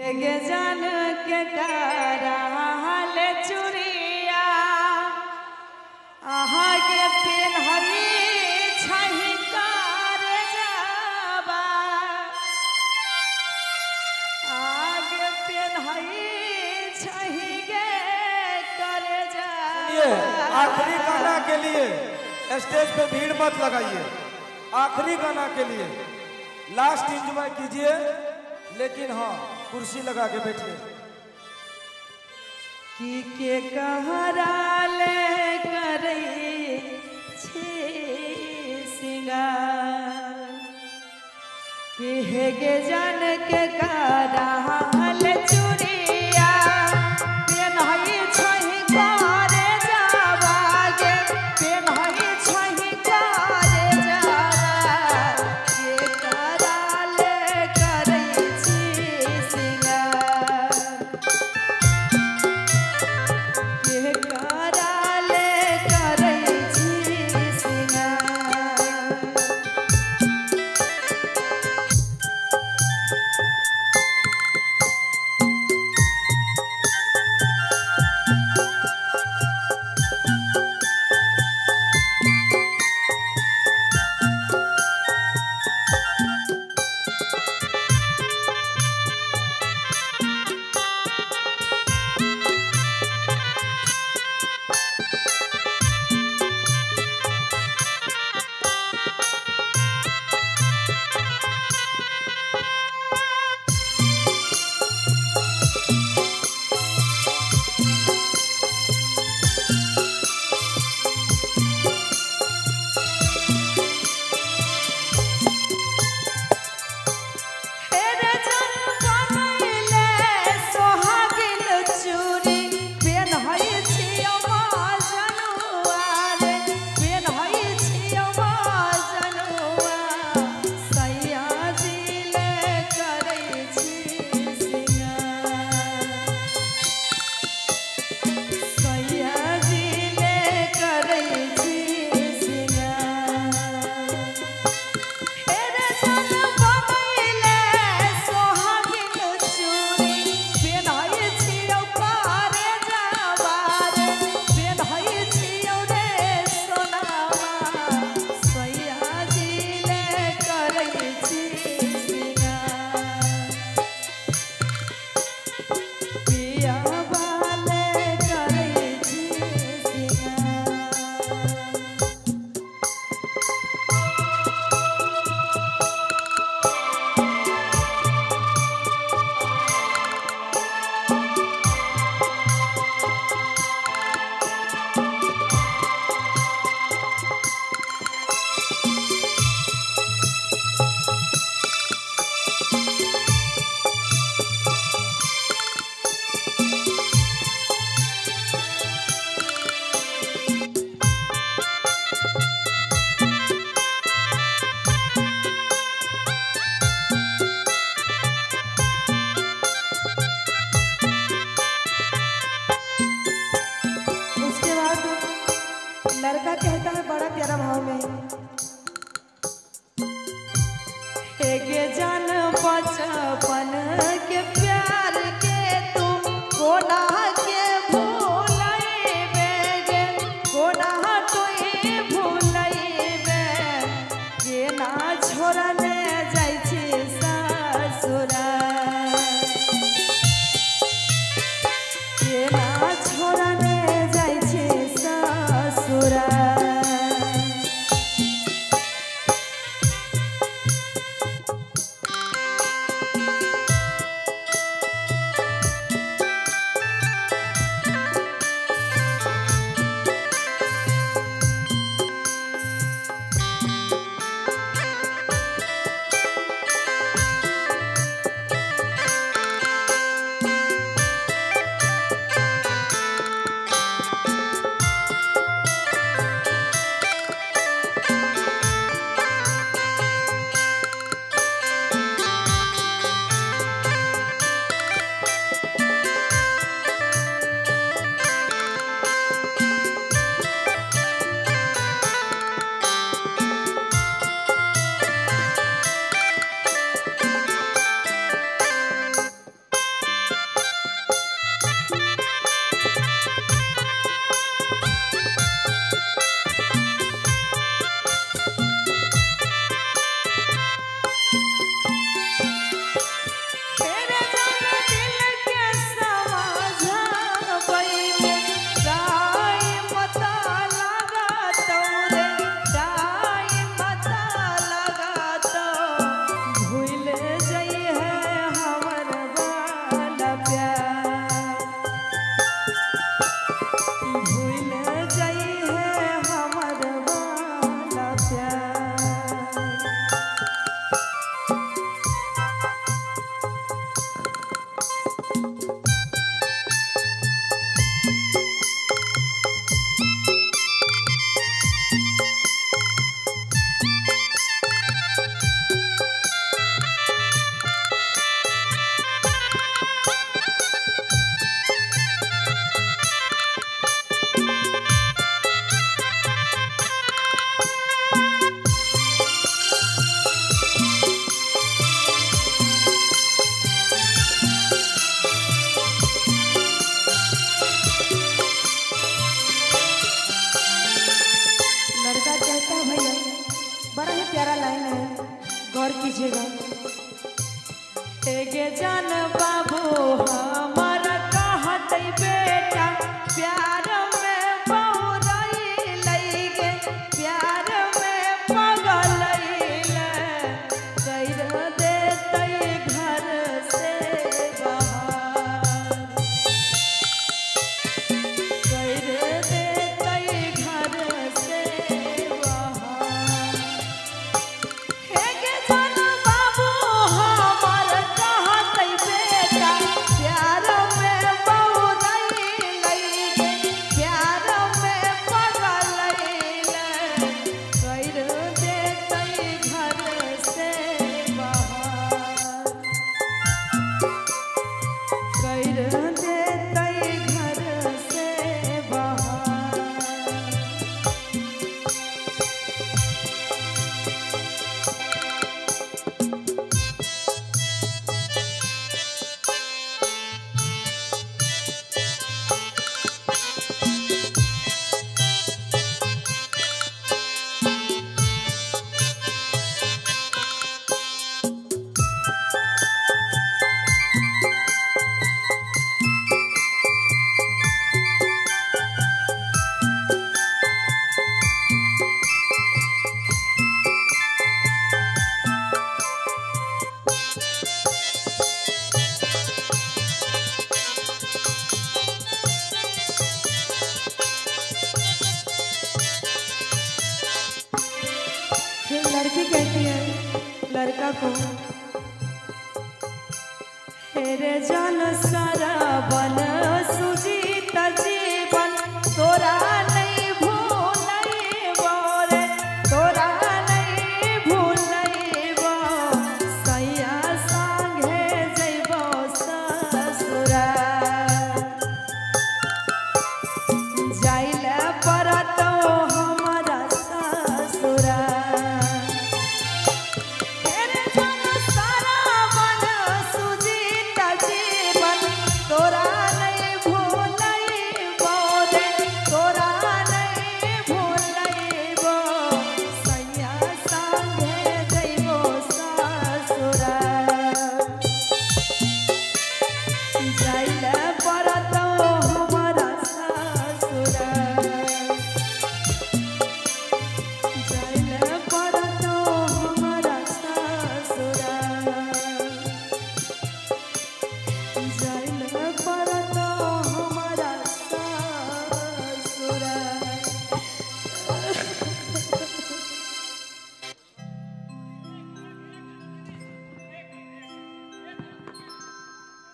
गे जान के कराल चुरिया आहा के पेन्हई छही कर जाबा आगे पेन्हई छही गे कर सुनिए, जाबा। आखिरी गाना के लिए स्टेज पे भीड़ मत लगाइए। आखिरी गाना के लिए लास्ट एंजॉय कीजिए, लेकिन हाँ कुर्सी लगा के बैठिए। की के कहराल करई छी सिंगार कि हे गे जान के कराल चुरिया पेन्हई छही करे जाबा गे पेन्हई छही करे जाबा के कराल करई छी सिंगार के कराल करई छी सिंगार। कीजिएगा। एगे जान बाबू हमारा कहत बेटा प्यार में बहुराई लईगे, प्यार में पगलैले कर देतै घर से बाहर, कर देतै घर से बाहर। एगे जान बाबू हमार कहत बेटा प्यार में बहुराई लईगे, प्यार में पगलैले कर देतै घर से बाहर, कर देतै घर से बाहर। फिर लड़की कहती है लड़का को, हेरे जान सारा बन सुजीत जीवन तोरा नहीं भूलैबो रे, तोरा नहीं भूलैबो, सैया संगे जइबो ससुरा, जाइले पड़तौ हमरा ससुरा। तेरे जान सारा मन सुजीत जीवन तोरा नहीं भूलैबो रे, तोरा नहीं भूलैबो, सैया संगे जइबो ससुरा, जाइले पड़तौ हमरा ससुरा, जाइले पड़तौ हमरा ससुरा, जाइले पड़तौ हमरा ससुरा।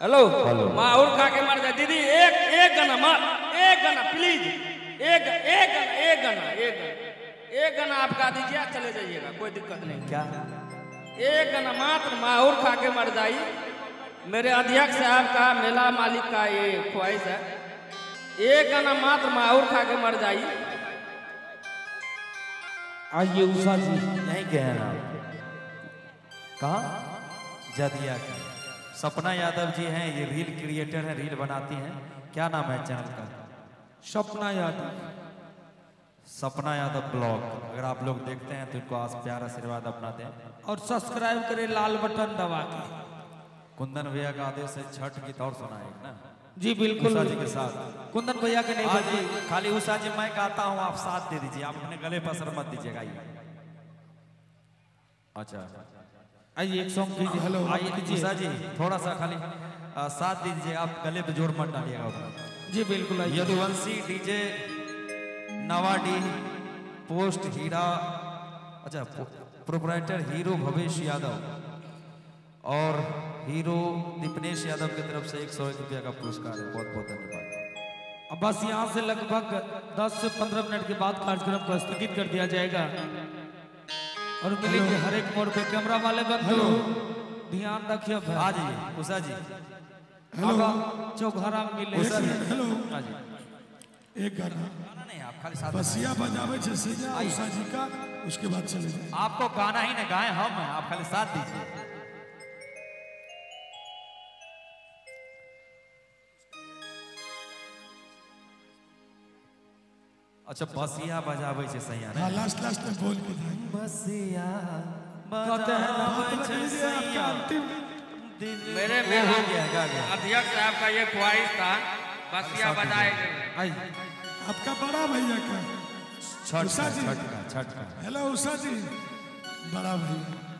हेलो हेलो, माँ और खा के मर जाए दीदी। एक एक गाना माँ, एक गाना प्लीज, एक एक गाना, एक गाना, एक गाना, एक गाना आप गा दीजिए, चले जाइएगा, कोई दिक्कत नहीं। क्या एक गाना मात्र माँ और खा के मर जाई। मेरे अध्यक्ष साहब का, मेला मालिक का ये ख्वाहिश है, एक गाना मात्र माँ और खा के मर जाई। आइए उषा जी, यहीं के हैं आप? कहाँ? जदिया के। सपना यादव जी हैं, ये रील क्रिएटर हैं, रील बनाती हैं। क्या नाम है चैनल का? सपना यादव, सपना यादव ब्लॉग। अगर आप लोग देखते हैं तो इनको आज प्यार आशीर्वाद अपना दें और सब्सक्राइब करें लाल बटन दबा के। कुंदन भैया का आदेश है छठ गीत और सुनाए ना। जी बिल्कुल, उषा जी के साथ। कुंदन भैया के नहीं आज खाली उषा जी मैं गाता हूँ, आप साथ दे दीजिए, आप अपने गले पर असर मत दीजिएगा। आइए, अच्छा आइए एक सॉन्ग कीजिए। हेलो आइए उषा जी, थोड़ा सा खाली साथ दीजिए, आप गले पे जोर मत डालिएगा। जी बिल्कुल। यदुवंशी डीजे नवाडी पोस्ट हीरा, अच्छा प्रोपराइटर हीरो भवेश यादव और हीरो दीपनेश यादव की तरफ से 101 रुपया का पुरस्कार है। बहुत बहुत धन्यवाद। अब बस यहाँ से लगभग 10 से 15 मिनट के बाद कार्यक्रम को स्थगित कर दिया जाएगा और मिलेंगे हर एक मोड़ पे। कैमरा वाले बंधु ध्यान रखिए। आ जाइए उषा जी, हेलो चौघरा मिले। हेलो एक गाना नहीं, आप खाली साथ बसिया बजावे जैसे उषा जी का, उसके बाद चले जाए। आपको गाना ही ना गाए हम, आप खाली साथ दीजिए। अच्छा बसिया बजावे छे सैया। हां लास्ट लास्ट में बोल के जाएंगे। बसिया बजावे छे सैया। मेरे हो गया, गा गया। अध्यक्ष साहब का ये ख्वाहिश था बसिया बजाए। आपका बड़ा भैया का छठ का, छठ का। हेलो उषा जी, बड़ा भैया।